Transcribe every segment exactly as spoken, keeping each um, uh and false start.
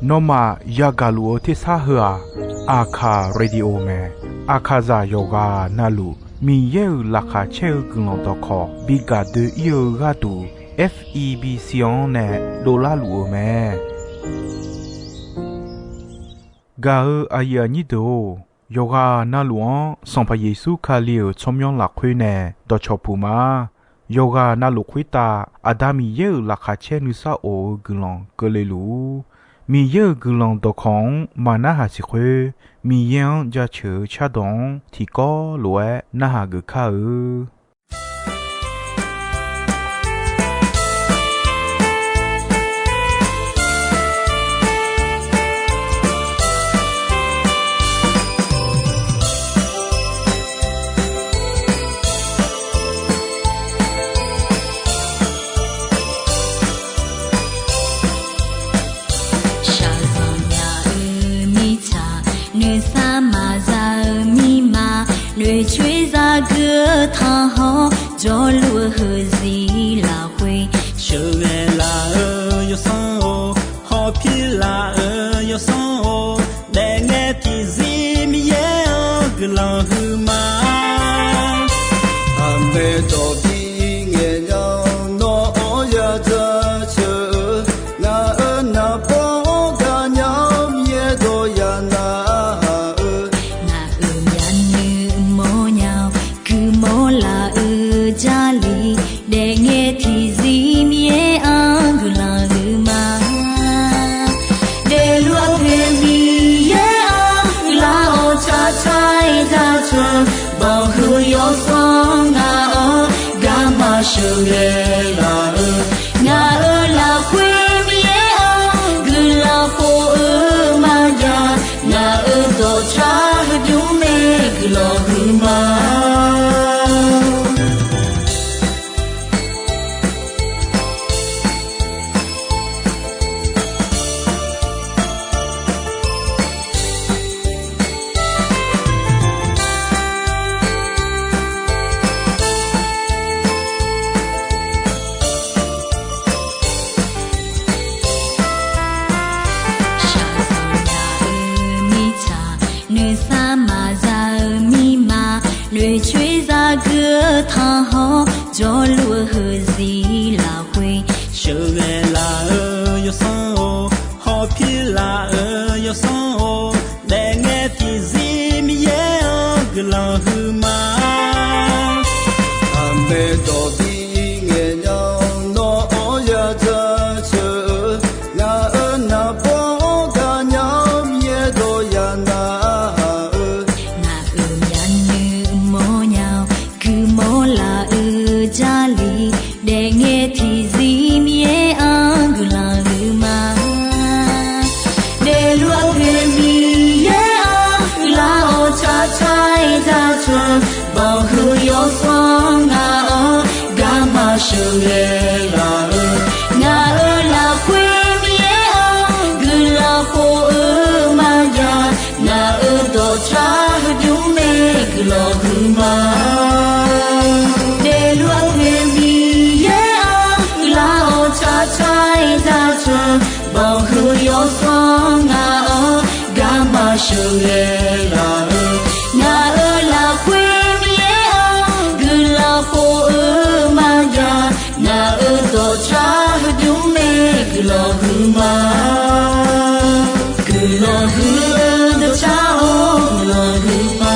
Nawmaf yagaq luf-eu tersar heu-aq, Aqkaq Radio mae. Aqkaqzaq yawqghaq navluf Miqyaer-euq laqkhaq caer-eu guiqlanq dawqkawq bi gaq doe-ir-eu gharduq, F E B C-anr nae dovlar luf-eu mae. Gaq-eu aqyuif aqnyir deuq-or, yawqghaq navluf-anr Sanqpaq Yeqsur Kali-euq tsawrmyanr lafkhoer nae dawqcawq puq ma. Yawqghaq navluf khoertav Aqda Miqyaer-euq laqkhaq caer nuisar of-eu guiqlanq keuvle luf-ur. Miqyaer-euq guiqlanq dawqkawq-anr maqnarhaq siq khoer, Miqyaer-anr jaceuq-eu cardawq-anr tiqkawv lof-aer narhaq geuf kar-eu. Shaqzanq nya-eu mirtsaq, noeqsar maqza-eu mirma, noeqcoer zagui-eu tanqhawr, jawrluf-eu heuzir lafkhoer, sheuqghae laf-eu yawsanr-or, hawpir laf-eu yawsanr-or, daefngae tiqzir Miqyaer-anr guiqlanq huiqma. Aqmaeq dawq bi ngaeq nya-awr nawr-anr ya jaceuq-eu, ngaq-euq naqbawr-anr gaqnya-awr Miqyaer dawq ya narhaq-eu, ngaq-euq myavnuiv mawrnya-awr guimawr laf-eu Jarlif, daefngae tiqzir Miqyaer-anr guiqlanq huiqma. Daefluf-eu poeq Miqyaer-anr guiqlanq-awr tsaqtsaq-aer jaceuq, banqhuiq yawsanr ngaq-anr garma sheuqghae laf-eu, ngaq-euq lafkhoer Miqyaer-anr guiqlanq khof-eu maqjav, ngaq-euq dawqtsaq heudmr nae guiqlanq huiqma. Shaqzanq nya-eu mirtsaq, noeqsar maqza-eu mirma, noeqcoer zagui-eu tanqhawr, jawrluf-eu heuzir lafkhoer, sheuqghae laf-eu yawsanr-or, hawpir laf-eu yawsanr-or, daefngae tiqzir Miqyaer-anr guiqlanq huiqma. Aqmaeq dawq bi ngaeq nya-awr nawr-anr ya jaceuq-eu, ngaq-euq naqbawr-anr gaqnya-awr Miqyaer dawq ya narhaq-eu, ngaq-euq myavnuiv mawrnya-awr guimawr laf-eu Jarlif, daefngae tiqzir Miqyaer-anr guiqlanq huiqma. Daefluf-eu poeq Miqyaer-anr guiqlanq-awr tsaqtsaq-aer jaceuq, banqhuiq yawsanr ngaq-anr garma sheuqghae laf-eu, ngaq-euq lafkhoer Miqyaer-anr guiqlanq khof-eu maqjav, ngaq-euq dawqtsaq heudmr nae guiqlanq huiqma. Daefluf-eu poeq Miqyaer-anr guiqlanq-awr tsaqtsaq-aer jaceuq, banqhuiq yawsanr ngaq-anr garma sheuqghae laf-eu, ngaq-euq lafkhoer Miqyaer-anr guiqlanq khof-eu maqjav, ngaq-euq dawqtsaq heudmr nae guiqlanq huiqma. Guiqlanq huiq-eu dawqtsaq-or, guiqlanq huiqma.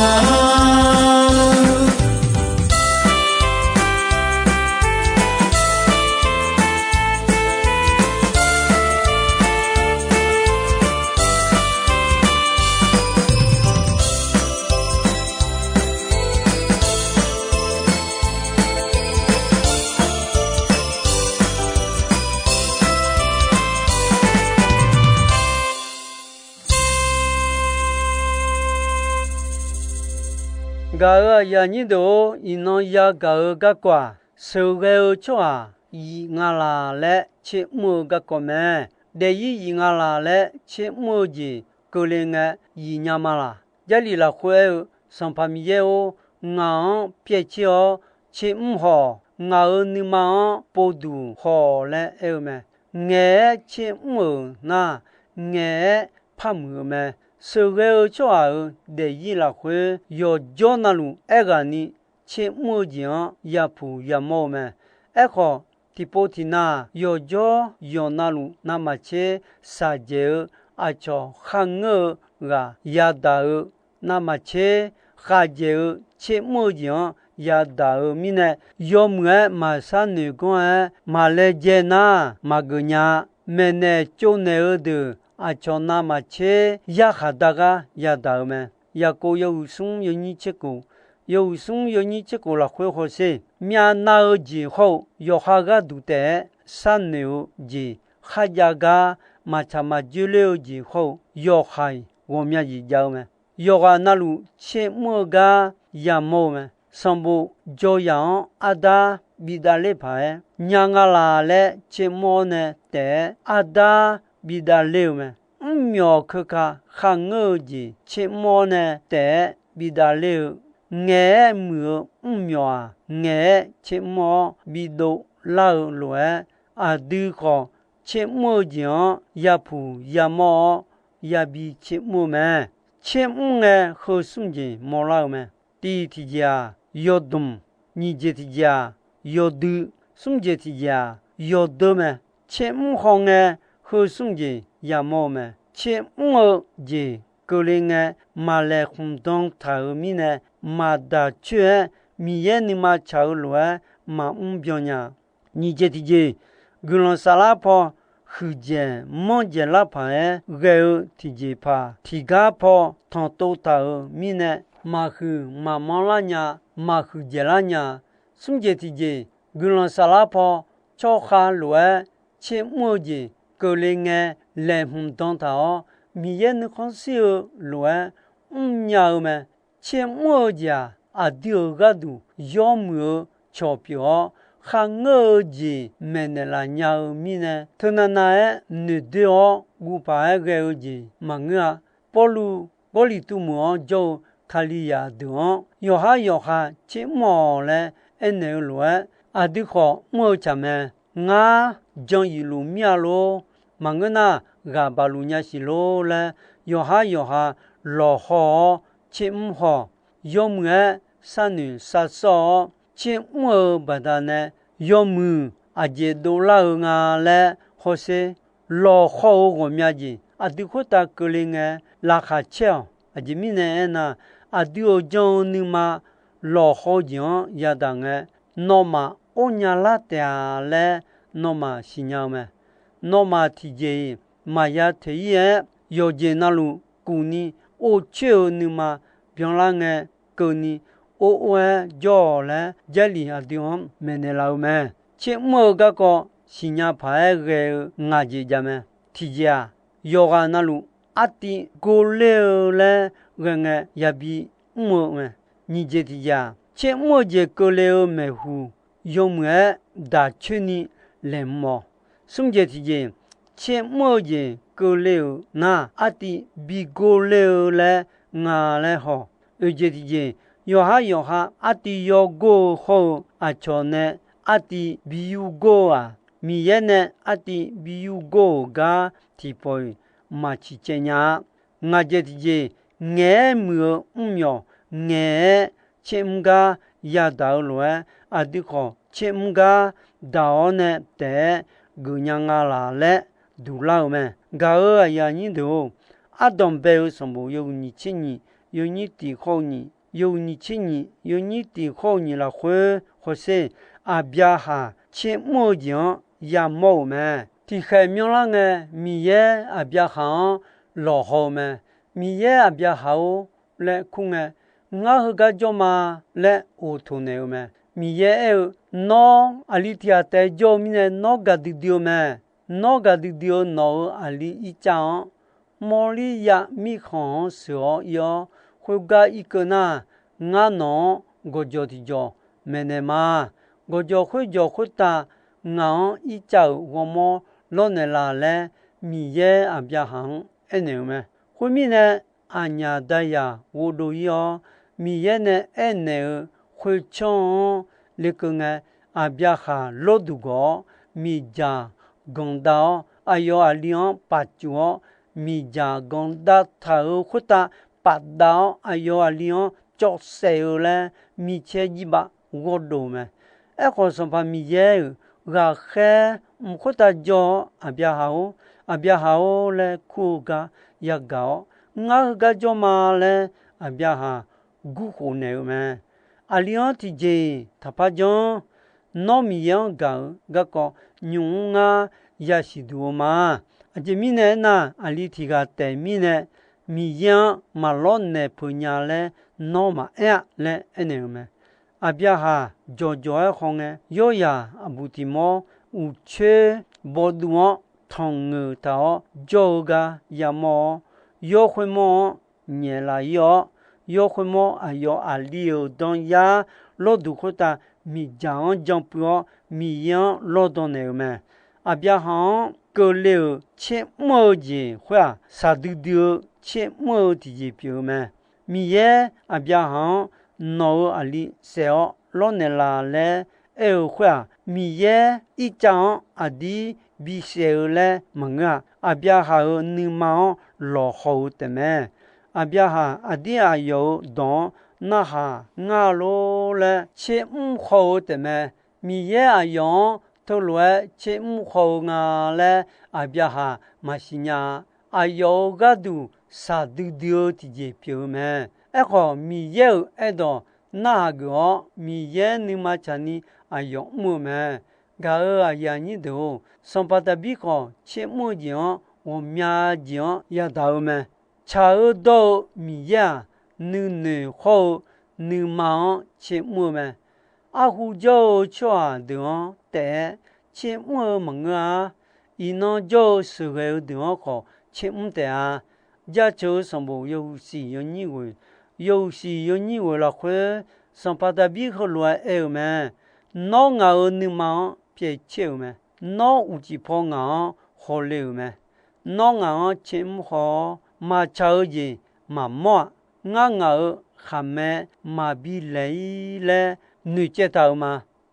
Gaq-euq aqyuif aqnyir deuq-or, iqnan yagaq-eu garkawv-aq, sheuqghae-eu tsawrhaq yif nga laq laer tser mr-eu garkawv mae. Daefzir yif nga laq laer tser mr-eu jeq keuvle ngae yif nya ma laq? Jarlif lafkhoer aer-eu, Sanqpaq Miqyaer-or, ngaq-anr pyaev tser-awr tser mr haw-awq. Ngaq-euq nuima-anr povduq haw-awq laer aer-eu mae. ngaeq-aer tser mr-euq nar, ngaeq-aer par muiq-eu mae. Sheuqghae-eu tsawrhaq-euq daefzir lafkhoer, yawqjawr navluf aerghaqni tser mr-eu jeq-anr yapuq yamawr-eu mae. Aerkhawf, tiqpov tiqnav-aq, yawqjawr yawqnavluf navmaqtser shaqjaeq-eu aqcawq kharngeur-eu ghaq yadaq-eu, navmaqtser khavjaeq-eu tser mr-eu jeq-anr yadaq-eu mirnae, yawmuiq-aer maqshar noeq ganr-aer maqlaejae nar, maqgeuf nya-a. Maeqnaeq tsovnaeq-eu deuq aqcawq navmaqtser yarkhaq dar gar yadaq-eu mae. Yaqkov yawhuiq smr yawnyir tserkof, yawhuiq smr yawnyir tserkof lafkhoer hawsher, myavnav-eu jeq hawr-eu yawqha gharduq taef-aer sharnoeq-eu jeq, kharjav gar maqtsaq maqjoe ler-eu jeq hawr-eu yawqha-iq ghawqmya jeq jav-eu mae. Yawqghaq navluf tser mr-eu gar yamawr-eu mae. Sanqbof jawryaq-anr ardax bidavler paq-aer, nya nga laq laer tser mr-awr nae taef-aer ardax bidavler-eu mae. Mrmyawq keuka kharngeur-eu jeq tser mr-awr nae taef-aer bidavler-eu, ngaeq-aer muiq-eu mrmyawq-aq, ngaeq-aer tser mr-awr bidov lar-eu lof-aer, aqdui khawf tser mr-eu jeq-anr yapuq yamawr-awr, yabi tser mr-eu mae. Tser mr ngae, heu smr jeq mawrlar-eu mae. Tiq tiqjeq-aq, yawdmq. Nyiq jeq tiqjeq-aq, yawdui. Smr jeq tiqjeq-aq, yawdeur mae. Tser mr hawngae, heu smr jeq yamawr-eu mae. Tser mr-eu jeq keuvle ngae, maqlaeq khmqdan taq-euq mirnae, maqdaq coer-aer Miqyaer nuima tsaq-eu lof-aer maqmr byan nya. Nyiq jeq tiqjeq, guiqlanq saflar paw huiqdzaeq manrdzaeq lar paq-aer ghae-eu tiqjeq paq, tiqgar paw tanqtov taq-euq mirnae, maqhuiq maqmanr lar nya, maqhuiq dzaeqlar nya. Smr jeq tiqjeq, guiqlanq saflar paw tsawrkhav lof-aer tser mr-eu jeq keuvle ngae, laeqhmq dan taq-awr, Miqyaer nuikhanr shir-eu lof-aer mrnya-eu mae. Tser mr-eu jeq-aq, aqdui-euq gharduq yawmuiq-eu cawq pyeuf-awr, kharngeur-eu jeq maeqnaeq laf nya-eu mirnae, teunav nav-aer noeqdoer-awr guv paq-aer ghae-eu jeq maqngeur-a. Pawrluv Gawrliqtu meuq-anr jawr-eu Kalizaq deuq-anr, yawqhar yawqha tser mr-awq laer aernaeq-eu lof-aer, aqdui khawf mr-eu tsaq mae. Ngar jan iq luf mir-a lor. Maqngeur nar, ghaq baq luf nya siq lor laer, yawqhar yawqha lawqhaw-awr tser mr haw. Yawmuiq-aer sharnoeq sharsawr-awr tser mr-eu baqdanae, yawmuiq aqjeq dovlar-eu nga laer hawsher. Lawqhaw-eu ghawqmya jeq aqdui khoertav keuvle ngae, laqkhaq caer-awq. Aqjeq mirnae aernar, aqdui-euq jan-eu nuima lawqhaw-eu jeq-anr yadaq ngae, nawmaf or nya lar taef-a laer nawmaf siqnya-eu mae. Nawmaf tiqjeq-iq maqya toeq-ir-aer, yawqjeq navluf kufni or coer-eu nuima byanlar ngae, keuvni or or-aer jawr-awq laer, Jarlif aqdui-anr maeqnaeq laf-eu mae. Tser mr-eu garkawv siqnya paq-aer ghae-eu ngaq jeq jav mae. Tiqjeq-aq, yawqghaq navluf artiv gor ler-eu laer ghae ngae yabi mr-eu mae. Nyiq jeq tiqjeq-aq, tser mr-eu jeq keuvle-eu maeqhu yawmuiq-aer daq coer ni laeqhmq-awq. Smr jeq tiqjeq, tser mr-eu jeq keuvle-euq nar, artiv bi gor ler-eu laer nga laer haw. Oeq jeq tiqjeq, yawqhar yawqha artiv yawgor-eu hawr-eu aqcawq nae artiv bi yurgor-eu-aq, Miqyaer nae artiv bi yurgor-euq gar tiqpawf-iq maqciq caev nya-a. Ngaq jeq tiqjeq, ngaeq-aer muiq-eu mrmyawq ngaeq-aer tser mr gar yadaq-eu lof-aer, aqdui khawf tser mr gar daq-awr nae taef-aer geufnya nga laq laer duqlar-eu mae. Gaq-euq aqyuif aqnyir deuq-or, ardanq bae-eu sanqbof yawhuiq nyiq tser nyiq, yawnyir tiq khawr-eu nyiq, yawhuiq nyiq tser nyiq, yawnyir tiq khawr-eu nyiq lafkhoer hawsher, Aqbyaqhaq tser mr-eu jeq-anr yamawr-euq mae. Tiqkhaeq myanrlar ngae, Miqyaer Aqbyaqhaq-anr lawqhaw-eu mae. Miqyaer Aqbyaqhaq-or laer kur ngae, ngar heugar jawr ma laer of toq naeq-eu mae. Miqyaer aer-eu, nawr aqli tiq ghaq taef jawr-eu mirnae nawr gaqdui dui-eu mae. Nawr gaqdui dui-eu nawq-euq aqli Ircav-anr, mawrlir yav mirkhanq-anr sheuq-awr ir-awr, khoergar irkeuv nar, ngar nawq-anr gawqjawq tiqjawq maeqnaeq ma. Gawqjawq khoerjawq khoertav ngaq-anr Ircav-euq ghawrmawr lawrnaeq laf laer, Miqyaer Aqbyaqhaq-anr aernaeq-eu mae. Khoermirnae, aqnyaf dayaq ghovdov ir-awr, Miqyaer nae aernaeq-eu khoertsanr-anr lekeuv ngae, Aqbyaqhaq lawrduq gawq-awr, miqdzaq ganq dav-awr, aqyawf aqli-anr pafcuf-awr, miqdzaq ganq dav taq-euq khoertav pafdav-awr, aqyawf aqli-anr cawv saef-eu laer micaer jir bav ghawrdov mae. Aerkhawf, Sanqpaq Miqyaer-euq ghaqkhaer mq khoertav jawr-awr, Aqbyaqhaq-or, Aqbyaqhaq-or laer kur-eu gar yagaq-awr, Ngar heugar jawr ma laer Aqbyaqhaq gurkhof naeq-eu mae. Aqli-anr tiqjeq-iq taqpar janr. Nawr Miqyaer-anr gaq-eu garkawv nymq-mr ngar yasiq duq-eu ma. Aqjeq mirnae aernar, aqli tiq ghaq taef mirnae Miqyaer-anr maqlawr naeq peuq nya laer nawr maqaer-a laer aernaeq-eu mae. Aqbyaqhaq jawqjawq-aer hawngae, yawryaq aqbuq tiq mawr uqcoer bawduv-anr tanqngeuf taq-awr jawr-eu gar yamawr-awr, yawr khoermawr-anr nyaef laf-ir-awr, yawr khoermawr aqyawf aqli-euq danyar lawrduq khoertav miqdzaq-anr jan puiv-awr, Miqyaer-anr lawrdan naeq-eu mae. Aqbyaqhaq-anr keuvle-euq tser mr-eu jeq khoer-aq, shaqdui dui-eu tser mr-eu tiqjeq pyeuf-eu mae. Miqyaer Aqbyaqhaq-anr nawq-euq aqli saef-awr lawrnaeq laf laer aer-eu khoer-aq, Miqyaer Irtsav-anr aqdir bisaef-eu laer maqngeur-a. Aqbyaqhaq-euq nuima-anr lawqhaw-eu taefmae. Aqbyaqhaq aqdir aqyawf-euq dawq-anr narhaq ngar lor laer tser mr haw-eu taefmae. Miqyaer aqyawf-anr teulof-aer tser mr haw-eu nga laer Aqbyaqhaq maqsiq nya-a. Aqyawf-euq gharduq shaqdui dui-eu tiqjeq pyeuf-eu mae. Aerkhawf, Miqyaer-euq aerdawq narhaq geuf-awr, Miqyaer nuima tsaqni aqyawf mr-eu mae. Gaq-euq aqyuif aqnyir deuq-or, Sanqpaq Daqbir khawf, tser mr-eu jeq-anr ghawqmya jeq-anr yadaq-eu mae. Tsaq-eu dawr-eu Miqyaer-aq, nuinoeq hawr-eu nuima-anr tser mr-eu mae. Arhu jawr-eu tsawrhaq deuq-anr taef-aer tser mr-eu maqngeur-a. Iqnan jawr-eu sheuqghae-eu deuq-anr khawf tser mr taef-a. Jaceuq-eu sanqbof yawhuiq siq yawnyir ghoeq, yawhuiq siq yawnyir ghoeq lafkhoer, Sanqpaq Daqbir heulof-aer aer-eu mae. Nawr ngaq-euq nuima-anr pyaev caer-euq mae. Nawr uqcif paw ngaq-anr hawle-euq mae. Nawr ngaq-anr tser mr haw-awr, maqtsaq-eu jeq maqmawr-aq, ngar ngaq-euq khaqmae maqbi laeq-ir laer noeqcaev taq-euq ma.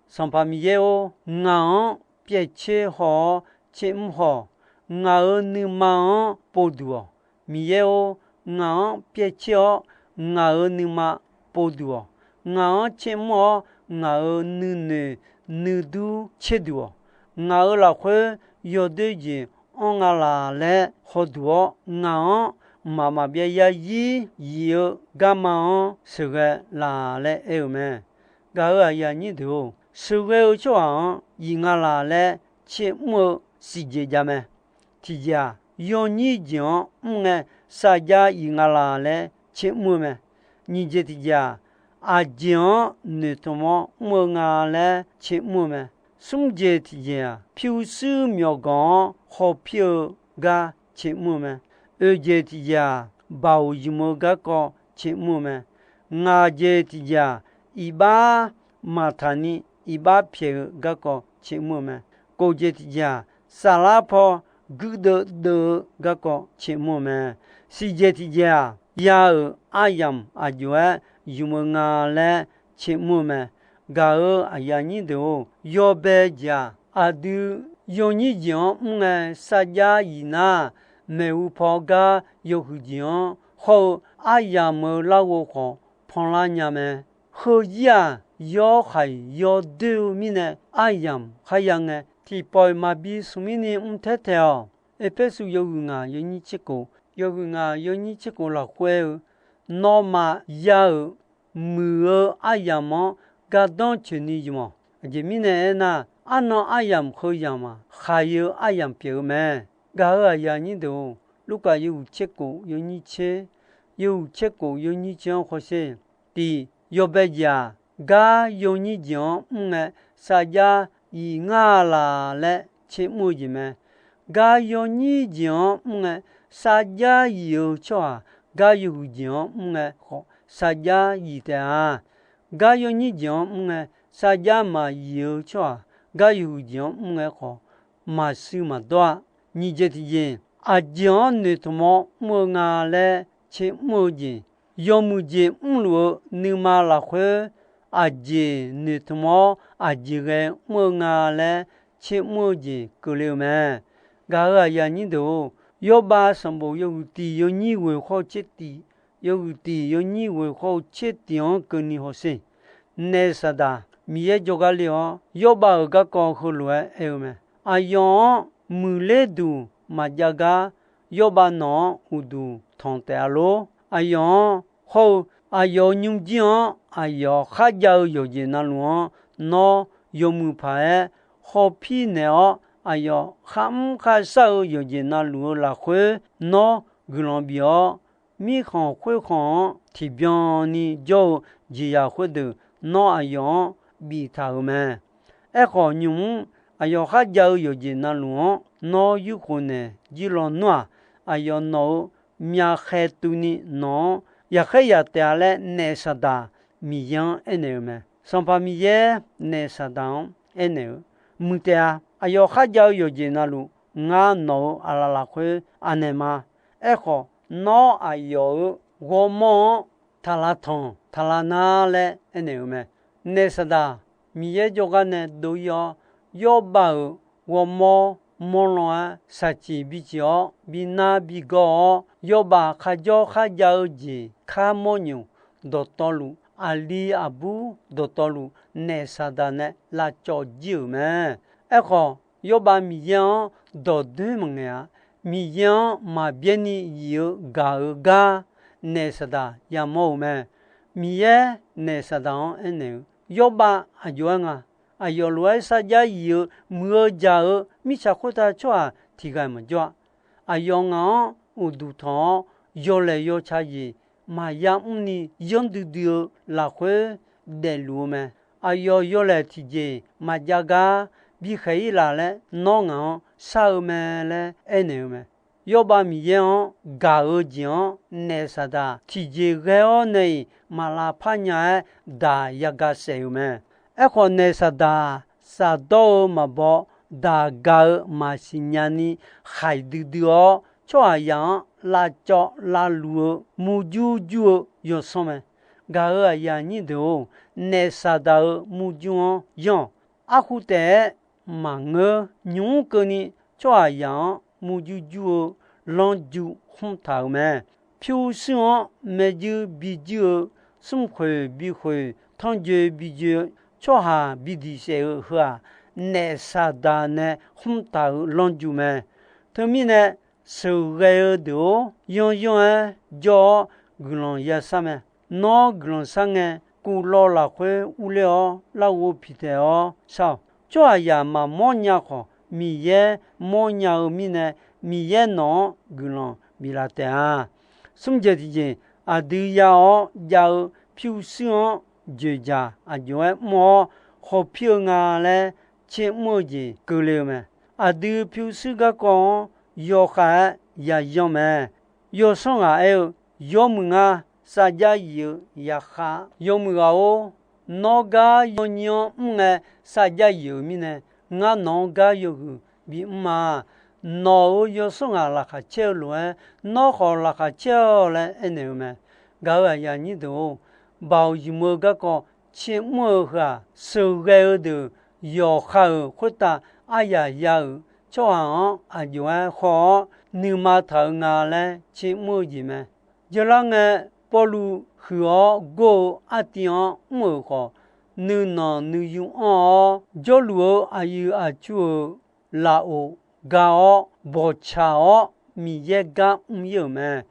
Sanqpaq Miqyaer-or, ngaq-anr pyaev caer haw-awr tser mr haw-awq. Ngaq-euq nuima-anr povduq-awq. Miqyaer-or, ngaq-anr pyaev caer-awr ngaq-euq nuima povduq-awq. Ngaq-anr tser mr-awr ngaq-euq nuinoeq nuidur caerduq-awq. Ngaq-euq lafkhoer yawdoer jeq anr nga laq laer hawduq-awr, ngaq-anr mqmaq maqbyav yarzir yif-eu garma-anr sheuqghae laq laer aer-eu mae. Gaq-euq aqyuif aqnyir deuq-or, sheuqghae-eu tsawrhaq-anr yif nga laq laer tser mr-eu siqjeq jav mae. Tiqjeq-aq, yawnyir jeq-anr mr ngae, sarjax yif nga laq laer tser mr-eu mae. Nyiq jeq tiqjeq-aq, aqjeq-anr noeqtmq-awr mr-eu nga laer tser mr-eu mae. Smr jeq tiqjeq-aq, pyurshuir myawqganq-anr hawpir-eu gar tser mr-eu mae. Oeq jeq tiqjeq-aq, baoq ymq-eu garkawv tser mr-eu mae. Ngaq jeq tiqjeq-aq, iqbax maqtaq ni iqbax pyaeq-eu garkawv tser mr-eu mae. Kof jeq tiqjeq-aq, saflar paw guirdeuv deuv-eu garkawv tser mr-eu mae. Siq jeq tiqjeq-aq, ya-euq aryamq aqjox-aer ymq-eu nga laer tser mr-eu mae. Gaq-euq aqyuif aqnyir deuq-or, yawbae jeq-aq, aqdui yawnyir jeq-anr mr ngae sarjax yif nar, maeqhu paw gar yawhuiq jeq-anr hawr-eu aryamq-euq larghov khawf panlar nya mae. Heuzir-aq, yawr khaiq yawdoer-eu mirnae aryamq kharya ngae, tiqpawf-iq maqbi smq mirni mr taer taeq-awq. Erpersu yawhuiq ngaq yawnyir tserkof, yawhuiq ngaq yawnyir tserkof lafkhoer-eu, nawmaf ya-euq muiq-eu aryamq-anr gardanr coeqni ymq-awq. Aqjeq mirnae aernar, arnan aryamq heu yamq-aq, khaiq-eu aryamq pyeuf-eu mae. Gaq-euq aqyuif aqnyir deuq-or, Lurkaf yawhuiq tserkof yawnyir tser, yawhuiq tserkof yawnyir tser-anr hawsher. Tiq, yawbae jeq-aq, gar yawnyir jeq-anr mr ngae, sarjax yif ngar laq laer tser mr-eu jeq mae. Gar yawnyir jeq-anr mr ngae, sarjax yif-eu tsawrhaq gar yawhuiq jeq-anr mr ngae khawf, sarjax yif taef-a. Gar yawnyir jeq-anr mr ngae, sarjax maqyif-eu tsawrhaq gar yawhuiq jeq-anr mr ngae khawf, maqshuir maqdawr-a. Nyiq jeq tiqjeq, aqjeq-anr noeqtmq-awr mr-eu nga laer tser mr-eu jeq, yawmuiq jeq mrluf-eu nuima lafkhoer, aqjeq noeqtmq-awr aqjeq ghae mr-eu nga laer tsermr-eu jeq keuvle-eu mae. Gaq-euq aqyuif aqnyir deuq-or, Yawrbav sanqbof yawhuiq tiq yawnyir ghoeq khawr-eu tser tiq, yawhuiq tiq yawnyir ghoeq khawr-eu tser tiq-anr keuvni hawsher. Naef Saqdaq Miqyaer jawrgar le-awr, Yawrbav-euq garkawv heulof-aer aer-eu mae. Aqyawf-anr muiqler duq maqjav gar, Yawrbav nawq-anr uqduq tanq taef-a lor. Aqyawf-anr hawr-eu, aqyawf-euq nymrjir-anr aqyawf kharjav-eu yawqjeq navluf-anr nawr yawmuiq paq-aer hawpir naeq-awr, aqyawf kharmr kharshar-eu yawqjeq navluf-eu lafkhoer nawr guiqlanq bif-awr, mirkhanq khoerkhanq-anr tiqbyan ni jawr-eu jeqzaq khoerdeuq nawr aqyawf-anr biftaq-euq mae. Aerkhawf, nymq-mr aqyawf kharjav-eu yawqjeq navluf-anr nawr yurkhof naeq jir lawnmr-aq, aqyawf nawq-euq myavkhaeq tuvni nawq-anr yaqkhaer yaq taef-a laer Naef Saqdaq Miqyaer-anr aernaeq-euq mae. Sanqpaq Miqyaer Naef Saqdaq-anr aernaeq-eu, Muiq taef-a. Aqyawf kharjav-eu yawqjeq navluf, ngar nawq-euq aqlaf lafkhoer anaeq ma. Aerkhawf, nawr aqyawf-euq ghawrmawr-anr taq lavtanq taq lavnar laer aernaeq-eu mae. Naef Saqdaq Miqyaer jawrgar nae dov-ir-awr, Yawrbav-euq ghawrmawr mawrlan-aer shaqciq biciq-awr, binar bigawr-awr, Yawrbav kharjawr kharjav-eu jeq kar mawrnymq dawqtawvluf, aqli aqbur dawqtawvluf, Naef Saqdaq nae lavcawv jir-euq mae. Aerkhawf, Yawrbav Miqyaer-anr dawqdoer maqngaeq-a. Miqyaer-anr maqbyaer ni yif-eu gaq-eu gar Naef Saqdaq yamawr-euq mae. Miqyaer Naef Saqdaq-anr aernaeq-eu, Yawrbav aqjox-aer nga. Aqyawf lof-aer sarjax yif-eu muiq-eu jaq-eu mirtsaq khoertav tsawrhaq tiq ghaq maqjawr-a. Aqyawf ngaq-anr uqduq tanq-awr, yawlaeq yawtsaq jeq maqya mrni yanr duidui-eu lafkhoer daefluf-eu mae. Aqyawf yawlaeq tiqjeq maqjav gar bikhaeq-ir laf laer nawr ngaq-anr shar-eu mae laer aernaeq-eu mae. Yawrbav Miqyaer-anr gaq-eu jeq-anr Naef Saqdaq tiqjeq ghae-awr nae-iq maq lavpar nya-aer daq yagaq saef-euq mae. Aerkhawf, Naef Saqdaq shafdawr-eu maqbaw, daq gaq-eu maqsiq nyani khaiq duidui-awr, tsawrhaqzaq-anr lavcawv lavluf-eu murjur jur-eu yawsanr mae. Gaq-euq aqyuif aqnyir deuq-or, Naef Saqdaq-euq murjur-anr yanr-awq. Arkhu taef-aer maqngeur. Nymq-mr keuvni tsawrhaqzaq-anr murjur jur-eu lanrju khmr taq-euq mae. Pyurshuir-anr maerjuir bijir-eu, smrkhoeq bikhoeq, tanrjoe bijoe, tsawrhaq bidiq saef-eu heu-aq, Naef Saqdaq nae khmr taq-euq lanrju mae. Teumirnae, sheuqghae-eu deuq-or, yanryanr-aer jawr-awr guiqlanq yashar mae. Nawr guiqlanq shar ngae, kuvlawv lafkhoer urler-awr larghov piqtaeq-awr shar-awq. Tsawrhaqzaq maqmawr nya khawf, Miqyaer mawrnya-eu mirnae, Miqyaer nawq-anr guiqlanq biflaf taef-a. Smr jeq tiqjeq, aqdui ya-awr jav-eu pyurshuir-anr joeqjaq aqjox-aer mr-awr khawf pir-eu nga laer tser mr-eu jeq keuvle-eu mae. Aqdui pyurshuir garkawv-anr yawkhav-aer yayanr mae. Yawsanr ghaq aer-eu, Yawmuiq ngar sarjax yif-eu yaqkhav. Yawmuiq ghaq-or, nawr gar yawnyir-anr mr ngae sarjax yif-euq mirnae, ngar nawq-anr gar yawhuiq bimr ma. Nawq-euq yawsanr ghaq laqkhaq caer-eu lof-aer, nawr khawf laqkhaq caer-awq laer aernaeq-eu mae. Gaq-euq aqyuif aqnyir deuq-or, baoq ymq-eu garkawv tser mr-eu heu-aq, sheuqghae-eu deuq yawqha-euq khoertav aryaq ya-euq tsawrhaq-anr aqjox-aer haw-awr nuima taq-eu nga laer tser mr-eu jeq mae. Jeurlar ngae, Pawrluv huiq-awr gor-eu artiv-anr mr-euq khawf, nuinanq nuiyu anr-awr, jawrluf-eu aqyuif aqtsu-euq lafov ga-awr bawqtsaq-awr Miqyaer gar mr-ir-euq mae.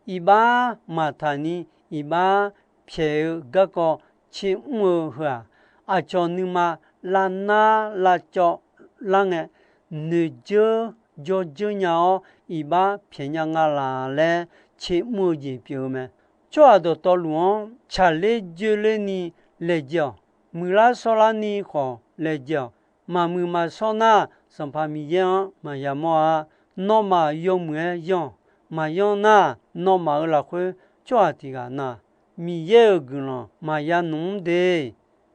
Iqbax maqtaq ni iqbax pyaeq-eu garkawv tser mr-eu heu-aq, aqcawq nuima lavnar lavcawv lar ngae, noeqdzeur jawrdzeur nya-awr iqbax pyaeq nya nga laq laer tser mr-eu jeq pyeuf-eu mae. Tsawrhaq dawqtawvluf-anr tsaqler dzoerler ni laejae-awq. Muiqlar shawrlar ni khawf laejae-awq. Maqmuiq maqshawr nar, Sanqpaq Miqyaer-anr maqya mawr-a. Nawmaf yawmuiq-aer yanr-awq. Maqyanr nar, nawmaf-euq lafkhoer tsawrhaq tiq ghaq na, Miqyaer-euq guiqlanq maqya nmr de.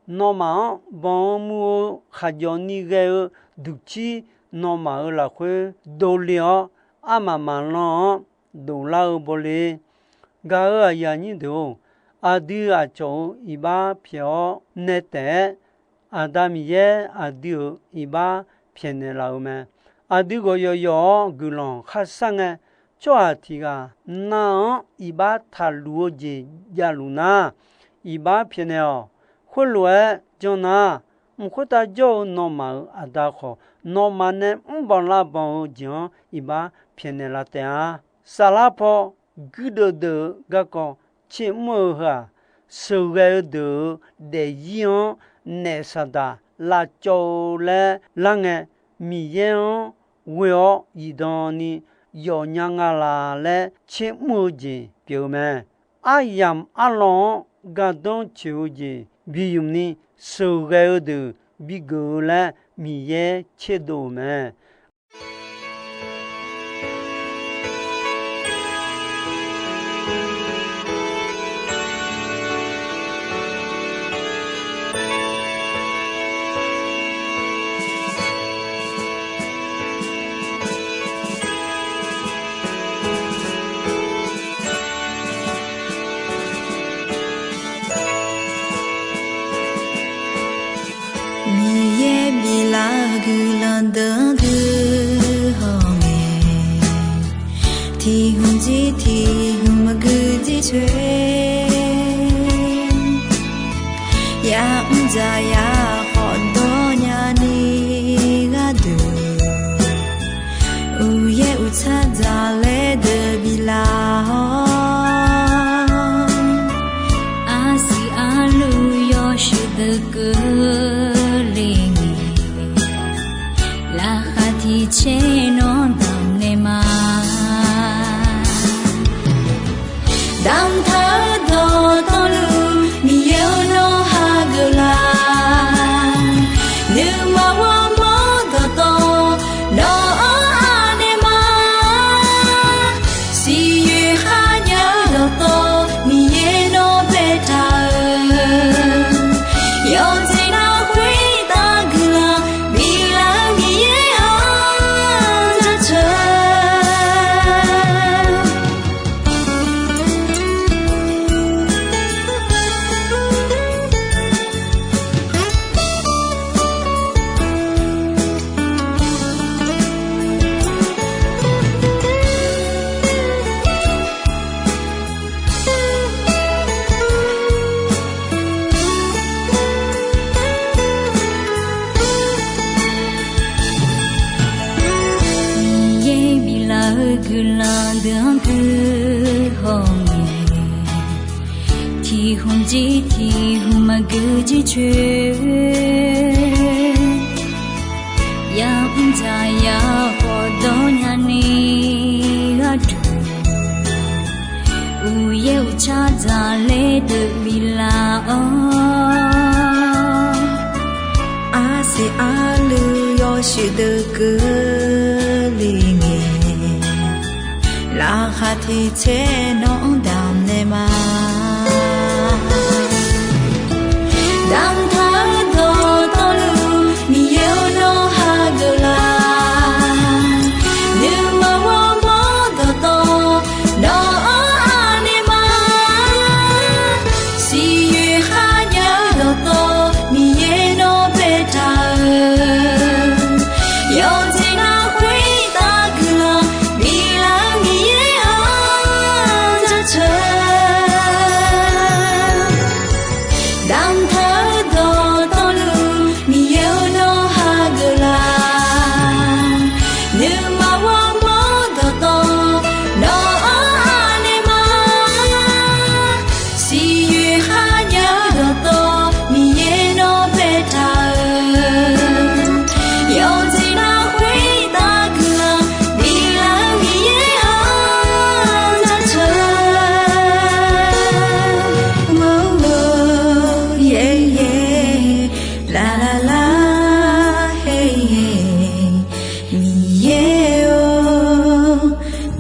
Nawmaf-anr banq-eu muv-eu khaqjawf ni ghae-eu duqcir nawmaf-euq lafkhoer dovle-awr, armaf maqlan-anr dovlar-eu bawle. Gaq-euq aqyuif aqnyir deuq-or, aqdui aqcawq-euq iqbax pyaeq-awr nae taef-aer, Aqda Miqyaer aqdui-euq iqbax pyaeqnaeq laf-euq mae. Aqdui ghawq yawqyawq-awr guiqlanq kharshar ngae, tsawrhaq tiq ghaq nar-anr iqbax taqluf-eu jeq javluf nar, iqbax pyaeqnaeq-awq. Khoerlof-aer janr nar, mq khoertav jawr-eu nawmaf-euq Aqda khawf, nawmaf nae mrbanq lavbanq-eu jeq-anr iqbax pyaeqnaeq laf taef-a. Saflar paw guirdeuv deuv-eu garkawv tsermr-eu heu-aq, sheuqghae-eu deuq-euq daefzir-anr naef saqdaq lavcawv-eu laer lar ngae, Miqyaer-anr ghoe-awr zifdan ni yawfnya nga laq laer tsermr-eu jeq pyeuf-eu mae. Aryamq arlawr-anr gardanr tsoeq-eu jeq bi ymq ni sheuqghae-eu deuq bigeuf-eu laer Miqyaer tserdov-euq mae. Miqyaer biflaf-eu guiqlanq deuq-anr guihaw ngae, tiq hmq jir tiq hmq maqgui jircoer, ya'mr dzaqyaq khawf dawrnya ni gharduq, uqyaer uqtsar dzaqlaer deuq biflaf-awr, arsiq arluv yawshuif deuq keuvle ngae, laqkhaq tiq tser nawr damq naeq ma. Damqtaq-eu dawqtawvluf Miqyaer-or, nawr hageuf laf. Nuima ghawrmawr dawqtawv nawq-anr anaeq ma. Siqyoeq kharnya-eu dawqtawv Miqyaer nawr baetaq-euq, yawqjeq nar khoertav guiqlanq biflaf-eu Miqyaer-anr jaceuq. Miqyaer biflaf-eu guiqlanq deuq-anr guihaw ngae, tiq hmq jir tiq hmq maqgui jircoer, ya'mr dzaqyaq khawf dawrnya ni gharduq, uqyaer uqtsar dzaqlaer deuq biflaf-awr, arsiq arluv yawshuif deuq keuvle ngae, laqkhaq tiq tser nawq-anr damq naeq ma. Damqtaq-eu dawqtawvluf Miqyaer-or, nawr hageuf laf. Nuima ghawrmawr dawqtawv nawq-anr anaeq ma. Siqyoeq kharnya-eu dawqtawv Miqyaer nawr baetaq-euq, yawqjeq nar khoertav guiqlanq biflaf-eu Miqyaer-anr jaceuq. Damqtaq-eu dawqtawvluf Miqyaer-or, nawr hageuf laf. Nuima ghawrmawr dawqtawv nawq-anr anaeq ma. Siqyoeq kharnya-eu dawqtawv Miqyaer nawr baetaq-euq, yawqjeq nar khoertav guiqlanq biflaf-eu Miqyaer-anr jaceuq. Laqlaq, Miqyaer-or,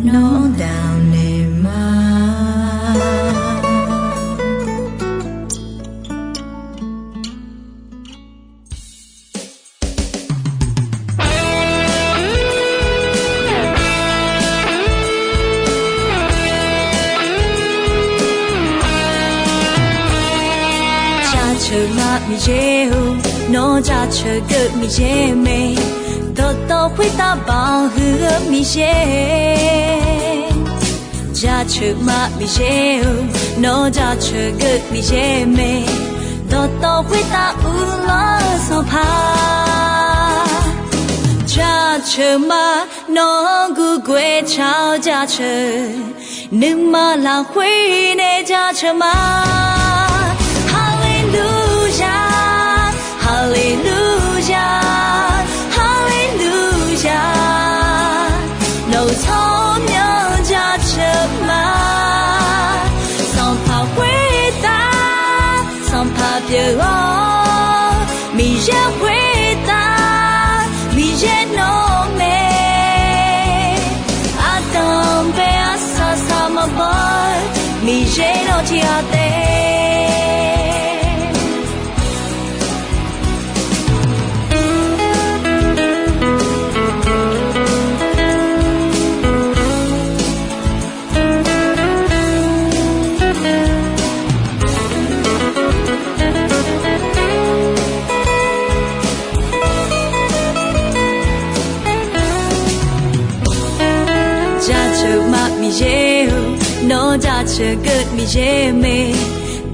nawr damq naeq ma. Jaceuq ma Miqyaer-or, nawr jaceuq geuv Miqyaer mae. Dawqtawv khoertav baoq huiq-eu Miqyaer, jaceuq ma Miqyaer-or, nawr jaceuq geuv Miqyaer mae. Dawqtawv khoertav uvlanr-eu Sanqpaq, jaceuq ma, nawq-anr gurguv-aer tsaq-awr jaceuq, nuima lafkhoer nae jaceuq ma. Haleluya, haleluya, haleluya, nawq-euq tsawrmyanr jaceuq ma. Sanqpaq khoertav, Sanqpaq pyeuf-awr, Miqyaer khoertav, Miqyaer nawr mae. Ardanq bae arsaq saq maqbaw-eu, Miqyaer nawr tiq ghaq taef. Jaceuq ma Miqyaer-or, nawr jaceuq geuv Miqyaer mae.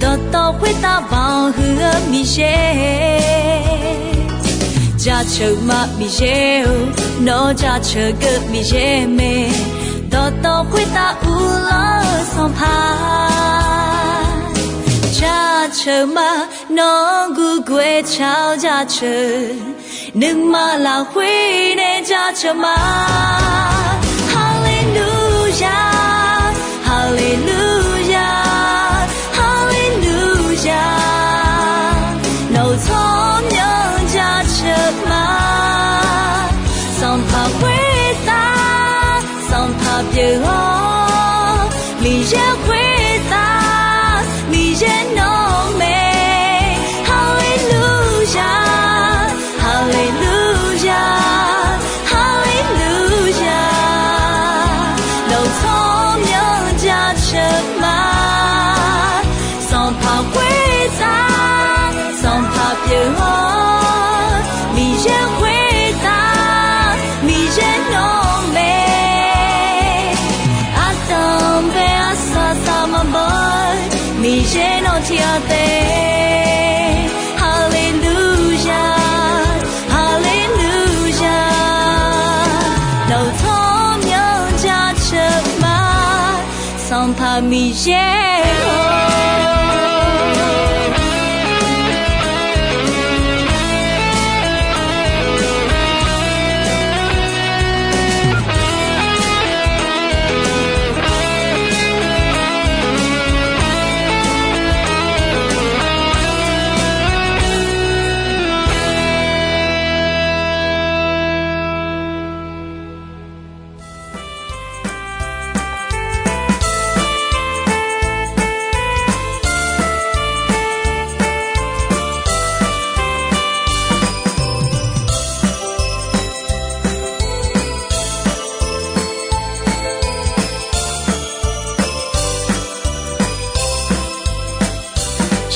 Dawqtawv khoertav baoq huiq-eu Miqyaer, jaceuq ma Miqyaer-or, nawr jaceuq geuv Miqyaer mae. Dawqtawv khoertav uvlanr-eu Sanqpaq, jaceuq ma, nawq-anr gurguv-aer tsaq-awr jaceuq, nuima lafkhoer nae jaceuq ma. Haleluya, haleluya, haleluya, nawq-euq tsawrmyanr jaceuq ma. Sanqpaq khoertav, Sanqpaq pyeuf-awr, Miqyaer khoertav, Miqyaer nawr mae. Haleluya, haleluya, haleluya, nawq-euq tsawrmyanr jaceuq ma. Sanqpaq khoertav, Sanqpaq pyeuf-awr, Miqyaer khoertav, Miqyaer nawr mae. Ardanq bae arsaq saq maqbaw-eu, Miqyaer nawr tiq ghaq taef. Haleluya, haleluya, nawq-euq tsawrmyanr jaceuq ma. Sanqpaq Miqyaer-or.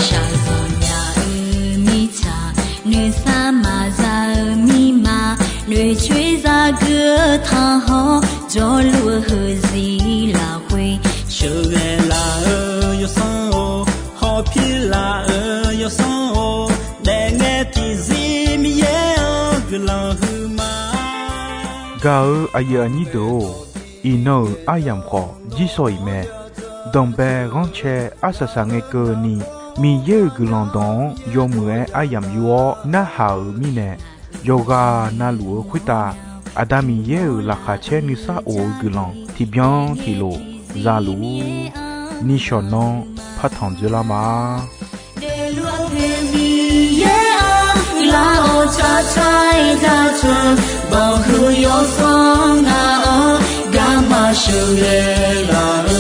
Shaqzanq nya-eu mirtsaq, noeqsar maqza-eu mirma, noeqcoer zageuf-eu tanqhawr, jawrluf-eu heuziq lafkhoer, sheuqghae laf-eu yawsanr-or, hawpir laf-eu yawsanr-or, daefngae tiqzir Miqyaer-anr guiqlanq huiqma. Gaq-eu aqyuif aqnyir deuq-or, iqnan-euq aryamq khawf jirshaw-iq mae. Danqbae ghanrcae arsaq saq ngae keuvni, Miqyaer-euq guiqlanq dawq-anr yawmuiq-aer aryamq yur-awr narhaq-euq mirnae, yawqghaq navluf-eu khoertav Aqda Miqyaer-euq laqkhaq caer nuisar of-eu guiqlanq tiqbyan tiqlof zaluf-ur. Nishawq nanr partanq dzoerlar ma. Deqluf-eu Miqyaer-anr guiqlanq-awr tsaqtsaq-aer jaceuq, banqhuiq yawsanr ngaq-anr garma sheuqghae laf-eu